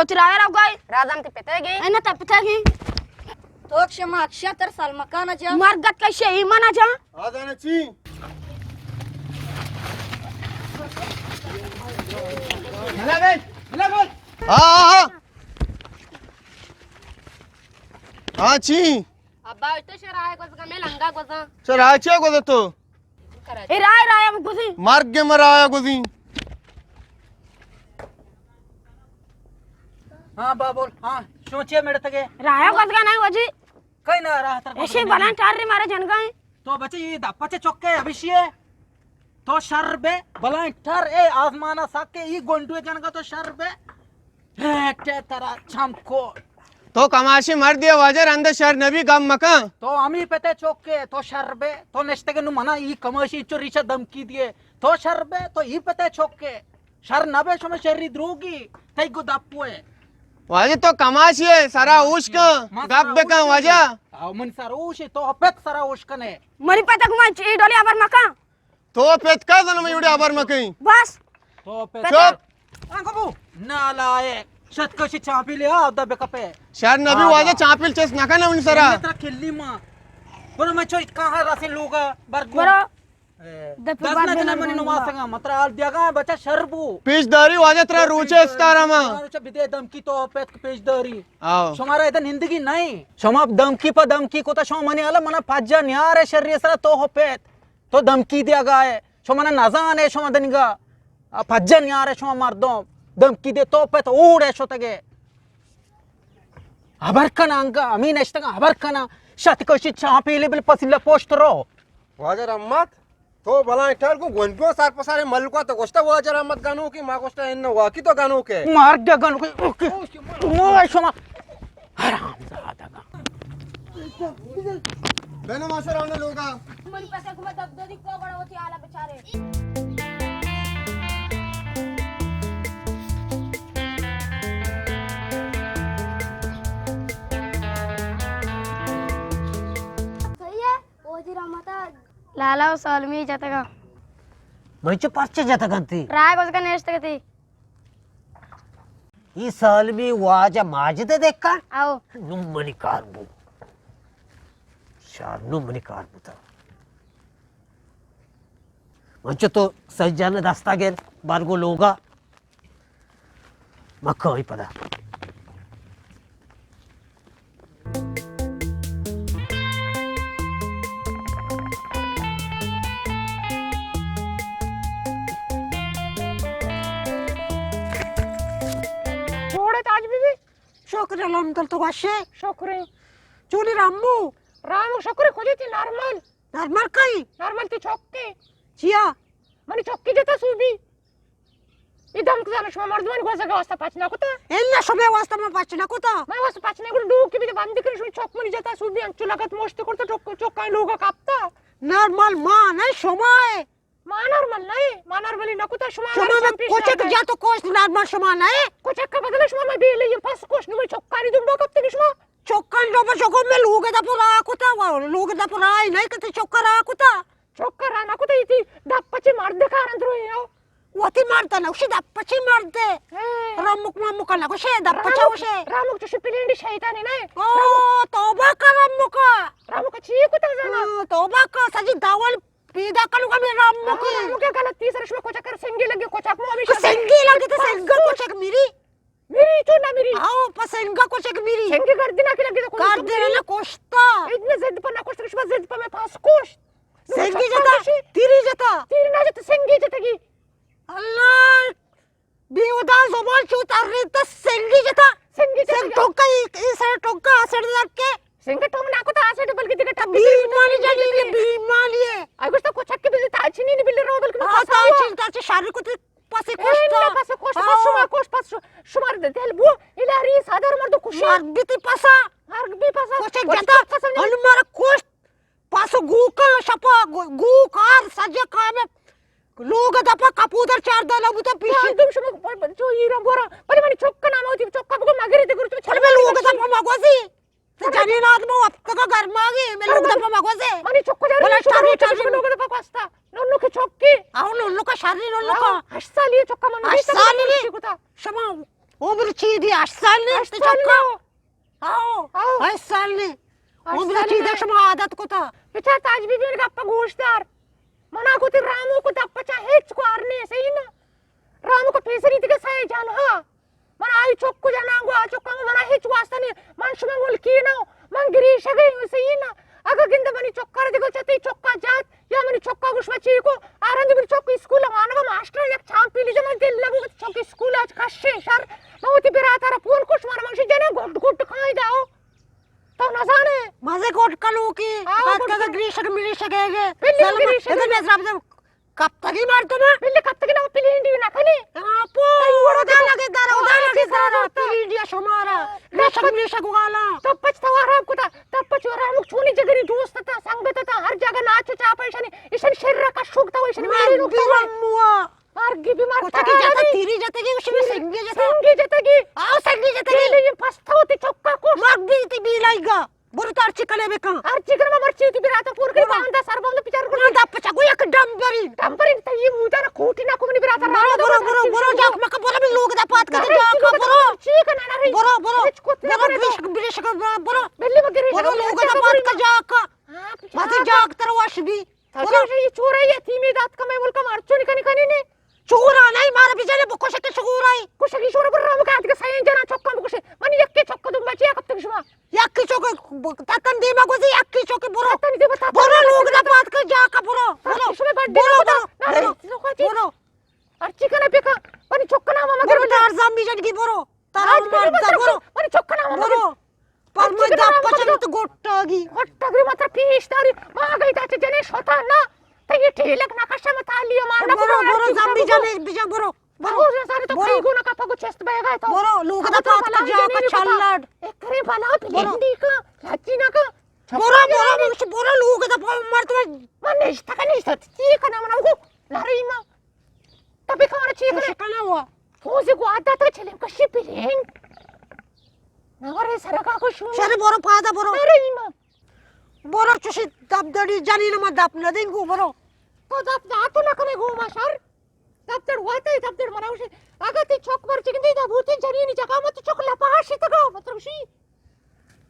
تو تیرا را گئی؟ رازم تی پتے گئی؟ اے نہ تے پتے گئی۔ تو شما اکشا تر سلمکان جا۔ مرگت کشے ایمان جا۔ آدانا چی؟ ہلا بے، ہلا بے۔ ہاں، ہاں، ہاں۔ ہاں، چی؟ ابا، تو شرائے گوزگا میں لنگا گوزاں۔ شرائے چے گوزے تو؟ اے رائے، رائے ہم گوزی۔ مرگ مرا آیا گوزی۔ ہاں، بابول، ہاں، شو چے میڑتگے؟ رائے گوزگا نہیں وجی۔ کئی نہ راہ تر ایشی بلان ٹار ری مارا جنگا ہے۔ تو بچے یہ دپا چے چکے ابشی ہے۔ تو شر بے، بلائیں ٹر اے آزمانا سکے، ای گونڈوے جنگا تو شر بے۔ ہیٹے ترا چمکو۔ تو کماشی مردے واجہ، رند شر نبی، گم مکن۔ تو ہمی پتے چوکے، تو شر بے، تو نشتگے نو منا ای کماشی چو ریچا دمکی دیے۔ تو شر بے، تو ای پتے چوکے۔ شر نبے شما شری دروگی، تئی گو دپوے۔ واجہ تو کماشی ہے، سرا اوش کن، گپ بکن واجہ۔ آو من سر اوش، تو پت سرا اوش کنے۔ منی پتک من چی ڈولی ابر مکن۔ تو پت کا زنم یوڑی ابر مکئی۔ بس۔ تو پت۔ چپ۔ آنکو بو۔ نالائق۔ شت کشی چاپی لیا، دا بکپے۔ شر نبی واجہ چاپیل چس نکن منی سرا۔ ترا کلی ما۔ برو میں چو کہاں راسے لوگا برگو۔ برو۔ اے، دس نہ جنا منی نماز سنگا، مترا حال دیگا بچا شر بو۔ پیش داری واجہ ترا روچے استارا ما۔ روچے بدے دمکی تو پت پیش داری۔ آو۔ شمارا ادن ہندگی نہیں۔ شما دمکی پا دمکی کو تا شما منی حالا منا پجا نیارے شری سرا تو پت۔ تو دمکی دیگا ہے، شما نہ نزانے شما دنگا، آ، پجن یارے شما مردم، دمکی دے تو پت اوڑے شتگے۔ ہبر کنا انگا، ہمین اشتگا ہبر کنا، شت کشی چاپیلے بل پسیلہ پوشت رو۔ واجہ رحمت، تو بلائیں ٹر گو گونڈو سر پسارے ملکو تو گوشتا واجہ رحمت گنوکی، ما گوشتا ان واقعی تو گنوکے۔ مار دے گنوکی، اوکے۔ اوکے، مار۔ اوئے شما۔ حرام زادگاں۔ بینو ماسر آنے لوگا۔ منی پسے کو دب دو دی کو بڑا ہوتی آلا بیچارے۔ صحیح ہے، او جی رحمتا۔ لالا و سالمی جتگا۔ من چو پرچے جتگنتی؟ رائے گوزگا نیشتگتی۔ ای سالمی واجہ ماجد ء دکا؟ آو۔ نوں منی کار بو۔ شار نوں منی کار بوتا۔ من چو تو سجان دستا گر، برگو لوگا۔ مکہ ہوئی پدا۔ جوڑے تاج بی بی؟ شکر الحمدللہ، تو وشے؟ شکرے۔ چونی رامو؟ رامو شکرے، کجے تی نارمل؟ نارمل کئی؟ نارمل تی چوکے۔ چیا؟ منی چوکی جتا سوبی۔ اے دمک زاناں شما مردمانی گوزگ ء واستا پچ نہ کتا؟ الا شمئے واستا من پچ نہ کتا۔ مئے واستا پچ نہ کتا، ڈوک کہ بیدے بندی کنی، شما چک منی جتا سوبی انچو لگت مشت کرتا، چک، چکانی لوگا کپتا۔ نارمل ما نہ شما ہے۔ ما نارمل نہ، ما نارملی نہ کتا، شما شما ہمارے میں چمپی کچک شہر ہے۔ جا تو کوشت نارمل شما نہ ہے۔ کچک کا بدل شما میں بیلے یہ پس کوشت نو چکانی دنبا کپتے کہ شما۔ چکانی دنبا چکو میں لوگ دا پورا کتا، لوگ دا پورا ہی نہیں کتے چکا را کتا۔ چکا را نہ کتا، ایتی دپ پچے مرد کارن دروی ہو۔ وتی مرد نہ گوشی، دپ پچے مرد۔ اے۔ رمک ممک نہ گوشے، دپ پچا رمک، گوشے۔ رمک چوشی پلینڈی شیطانی نہ۔ او، رمک۔ توبہ کا رمکا۔ رمک چی کتا زانا؟ ہاں، توبہ کا سجی داول پیدا کنو کا میں رمک۔ ہاں، رمک غلطی سر شما کوچک کر سنگی لگے، کوچک مو ہمیشہ سنگی لگے تو سنگا کوچک میری۔ میری چون نہ میری؟ آو، پس انگا کچک میری۔ سنگی گردنا کے لگے تو کچک گردنا میری۔ نہ کشتا۔ اتنے ضد پر نہ کشتا، شما ضد پر میں پاس کشت۔ سنگی جتا، تیری جتا۔ تیر نہ جتا، سنگی جتا گی۔ اللہ، بیودا زبان چو تر رہی تو سنگی جتا۔ سنگی جتا سنگ گی۔ ٹوکا، ای، ای سر ٹوکا، آ سر در کے۔ سنگ ٹوم نہ کتا، آ سر بلکہ دیگه ٹپ بی مالی جانی، بی مالی ہے۔ آ گوشتا کچک کے بلی تاچنی نہیں بلی رو بلکہ ہاں، تاچن، تاچن شاری کو پس کشت۔ الا پس کشت، پس شما کشت، پس شو-، شما دل بو، الاری صدر مردو کشی۔ مرگ بیتی پسا۔ مرگ بی پسا۔ کچک جتا، ہن مارا کشت۔ پس گوکا شپا، گو-، گوکار سجے کامے۔ لوگ دپا کپودر چار دانا بوتا پیشی۔ مردم شما پ-، پ-، چو ایران گورا۔ بلے منی چک نام ہوتی، چک بگو مگری تے گرو تو چل میں لوگ دپا مگوزی۔ تو جنین آدم وپتگا گرماگی، میں لوگ دپا مگوزے۔ منی چک جنین ولا شما ٹاری ٹاری۔ لوگ دپا پاستا۔ نونو کے چکی۔ آو نونو کا شری نونو کا۔ ہشت سالی چکا من ہشت سالی۔ شما عمر چی دی؟ ہشت سال نے ہشت سال چکا؟ ہاؤ۔ ہاؤ۔ ہشت سال نے۔ ہشت عمر سال چی نے۔ دے شما عادت کتا؟ بچار تاج بی بی گپ گوش دار۔ منا گوتی رامو کو دپ چا ہچ کوار نے، صحیح نا؟ رامو کو پیسری دیگه سائے جان، ہاں۔ من آئی چک کو جناں گو، آ چکاں گو منا ہچ واسطہ نے۔ من شما ملکی نہ، من گریشگے، صحیح نا؟ اگہ گندے منی چکا را دگہ چہ تئی چکا جات، یا منی چکا گوش ما چی کو، آ رنگ منی چک اسکول وانگا ماسٹر یک چانپیلی جو من دل لگو چک اسکول اچ کشے شر۔ من وتی براتا را پون کش مارا منشی جنے گڈ گڈ کھائی داؤ۔ تو نزانے۔ مزے گڈ کلوکی۔ آؤ، بات گڈ کا کلوکی۔ گریشگ مریشگ ہے گے۔ بلی سلام، گریشگ اگر ہے۔ نظر اب کپتگی مردم۔ بلی کپتگی نہ پلینڈی نہ کنی۔ ہاں، پو، تئی وڑا ادا تو لگے دارا، ادا ہاں، لگے دارا، تو پلینڈی شمارا۔ ہاں، ریشگ تپچ، ریشگ والا۔ تپچ تو آرام کتا، تپچ آرام چونی جگری دوست تا، سنگت تا، ہر جگہ ناچو چاپا ایشانی، ایشانی شر کا شوق تا، ایشانی من میری نقطہ۔ بیوان موا۔ ہر گی بیمار کچھ کی جاتا، تیری جاتے گی، اسی میں سنگی جاتا۔ سنگی جاتے گی۔ آؤ، سنگی جاتے گی۔ یہ پستا ہوتی چکا کو۔ مگ بھی تی بی لائی گا۔ برو تو ہرچی کنے بکن۔ ہرچی کنے ما مرچی تی براتا پور کر برو۔ باندا سر باندا پچار کر۔ باندا پچا گو یک ڈمبری۔ ڈمبری تی یہ مودا نا کوٹی نا کو منی براتا برو، برو، برو، برو، جاک مکا برو، من لوگ دا پات کر جاکا برو۔ چی کنا نہ رہی۔ برو، برو۔ ہچ کت نہ برو، کرے تو۔ بریش، بریش کر برو، برو۔ بلی مگر برو، لوگ دا پات کر جاکا۔ ہاں، پچا۔ بس جاک تر وش بی۔ برو۔ یہ چورا یتیمی دات کمے ملک مارچو نکنی کنی نے۔ چورا نہیں، مارا بجانے بکشے کے شگورا ہے۔ کشگی شور بر رام کا دیگه سین جنا چکا بکشے۔ من یکی چکا دم بچیا کب تک شما۔ یکی چکا تکن دیما گوزی یکی چکا برو۔ تکن دیما تکن برو دیما لوگ تکن دا دیما۔ بات کر جاکا برو۔ برو۔ شما بڑی برو، برو، برو۔ برو۔ ہر چی کنا بکا۔ منی چکا نام مگر برو دار زامی جنگی برو۔ ترا آج کل مرد مطلب برو۔ منی چکا نام برو۔ پر من گپ پچن تو گٹاگی۔ گٹاگی مطلب پیش داری۔ ما گئی تا چہ جنے شوتا نا۔ تے یہ ٹیلک نہ کشے متالی مارنا برو، برو، زمبی جنے بجا برو۔ برو۔ سارے تو برو۔ کئی گونا کپا گو چست بے گئے تو۔ برو، لوگ دا پات کا جا کا چلڑ۔ ایک کرے بلا پلندی کا، لچی نہ کا۔ برو، برو، برو، لوگ دا پا مر تو۔ من نشتا کا نشتا، چی کنا منا کو۔ نہ رہی ما۔ تبے کمارا چی کرے؟ شکنا ہوا۔ فوزی کو آتا تا چلے کشی پلینگ۔ نہ ورے سرکا کو شو۔ شر برو پادا برو۔ نہ رہی ما۔ برو چوشی دپ دڑی جنین ما دپ نہ دینگو برو۔ تو دپ دا تو نہ کنے گو ما شر۔ دپ دڑ واتے دپ دڑ منا وشی۔ اگا تی چوک بر چکن دی دا بوتی جنینی جگہ ما تو چوک لپاشی تگا مطلب شی۔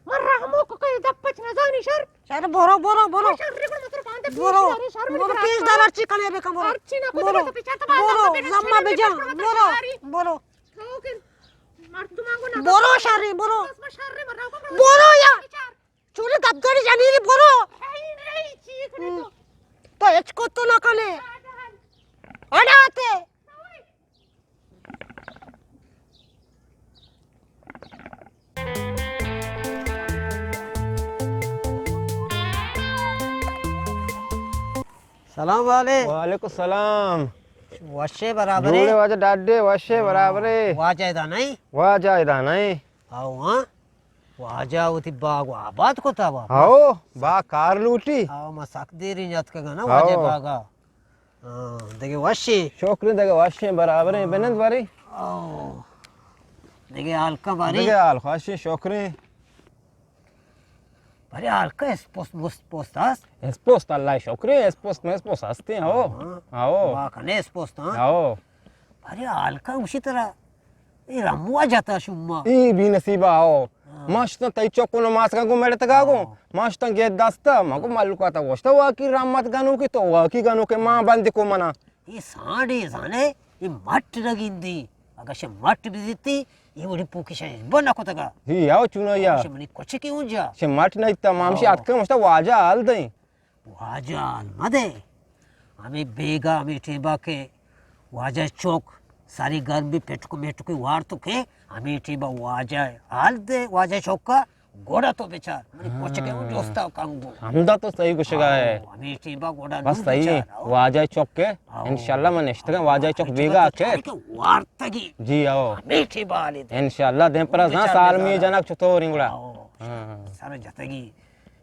من رحمو کو کئی دپ پچ نزانی شر۔ شر برو، برو، برو۔ شر کو مطلب باندے برو۔ پیش دارے، شر برو، برو، پیش دارے۔ دار چی کنے بکن برو۔ ہر چی نہ کو برو۔ تو پیچھے تو برو، باندے زما بجا۔ برو، برو۔ کہو کہ مردماں کو نہ برو شر، برو۔ بس شر برو۔ برو یا۔ چولے دپ دڑی جنینی برو۔ نہیں، نہیں، چی کرے تو؟ تو ہچ کو تو نہ کنے۔ اڑاتے۔ سلام علیکم۔ وعلیکم السلام۔ وشے برابرے؟ جوڑے واجہ ڈاڈے، وشے برابرے۔ واجہ ادا نہیں؟ واجہ ادا نہیں۔ آؤ ہاں۔ واجہ وتی باغ آباد کتا با۔ ہاؤ، با کار لوٹی۔ ہاؤ، ما سک دیری نیاتکگا نا واجہ باغا۔ ہاں، دگہ وشی؟ شکر دگہ وشیں برابریں بنند بری۔ او۔ دگہ حال کا باری؟ دگہ حال خوشیں شکریں۔ باری حال کا اسپوست مست پوست ہست؟ اسپوست اللہ شکریں، اسپوست میں اسپوست ہستیں، ہو۔ ہاں۔ ہو۔ واہ کنے اسپوست، ہاں۔ ہو۔ باری حال کا اسی طرح اے رموا جتا شما۔ اے بی نصیبا ہو۔ ہاں۔ ما شتاں تئی چکو نماسگاں گوں میڑتگا گوں۔ ہاں۔ ما شتاں گیت دستا، ما گوں ملکاتا گوشتا، واقعی رحمت گنوکے تو، واقعی گنوکے ما بند کو منا۔ اے سانڈے زانے، اے مٹ نگندی۔ اگہ شے مٹ بزیتی، اے وڑی پوکی شے بنا کتگا۔ ہی آو چونا یا۔ شے منی کچھ کی اونجا۔ شے مٹ نگتا، ما ہمشی اتکا مشتا واجہ حال دیں۔ واجہ حال مدے۔ ہمے بیگا، ہمے ٹیبا کہ واجہ چوک ساری گرمی پٹکو میٹکو وارتو کہ ہمے ٹیبا واجہ حال دے، واجہ چوکا گوڑا تو بچار۔ منی کوچکے ہوں جوستا کنگو۔ ہمدا تو صحیح گشگا ہے۔ ہمے ٹیبا گوڑا بس نو صحیح۔ بچار، ہاں۔ واجہ چوک کے، ہاں۔ انشاءاللہ من نشتگا واجہ چوک بیگا کے۔ وارتگی۔ جی، ہاں۔ ہمے ٹیبا حال دے۔ انشاءاللہ دیم پر ازاں سال می جنک چطور انگڑا۔ ہاں۔ سر جتگی۔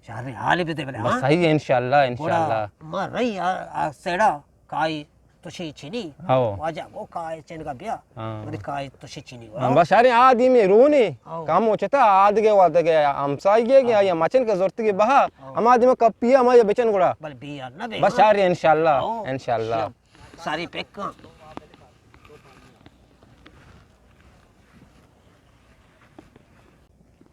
شہر حال بدے بلے، بس ہاں؟ صحیح، انشاءاللہ، انشاءاللہ۔ گڑا ما رہی آ، آ سیڑا کائی تشی چینی۔ ہاں۔ واجہ گو کائی چینگا بیا۔ ہاں۔ منی کائی تشی چینی۔ ہاں، بس شہر آدی میں رونی۔ ہاں۔ کم ہو چتا آدگے وادگے ہمسائیگے گے، ہاں۔ یا مچن کے زورتگے بہا۔ ہاں۔ ہم آدی میں کپی ہم یا بچن گڑا۔ بل بیا نہ بے، بس ہاں۔ شہر انشاءاللہ، ہاں۔ انشاءاللہ۔ ساری پیک۔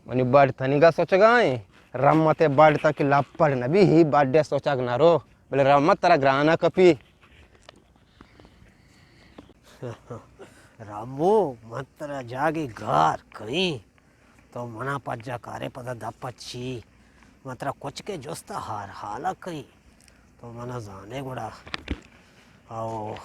منی بڈ تنیگا سوچگا ایں، رحمت بڈ تاکہ لپڑ نبی، ہی بڈ سوچگ نرو، بلے رحمت ترا گرانا کپی۔ رامو، من ترا جاگے گار کئیں، تو منا پجا کارے پدا دپ چی؟ من ترا کچکے جستا ہار حالا کئیں، تو منا زانے گڑا۔ او۔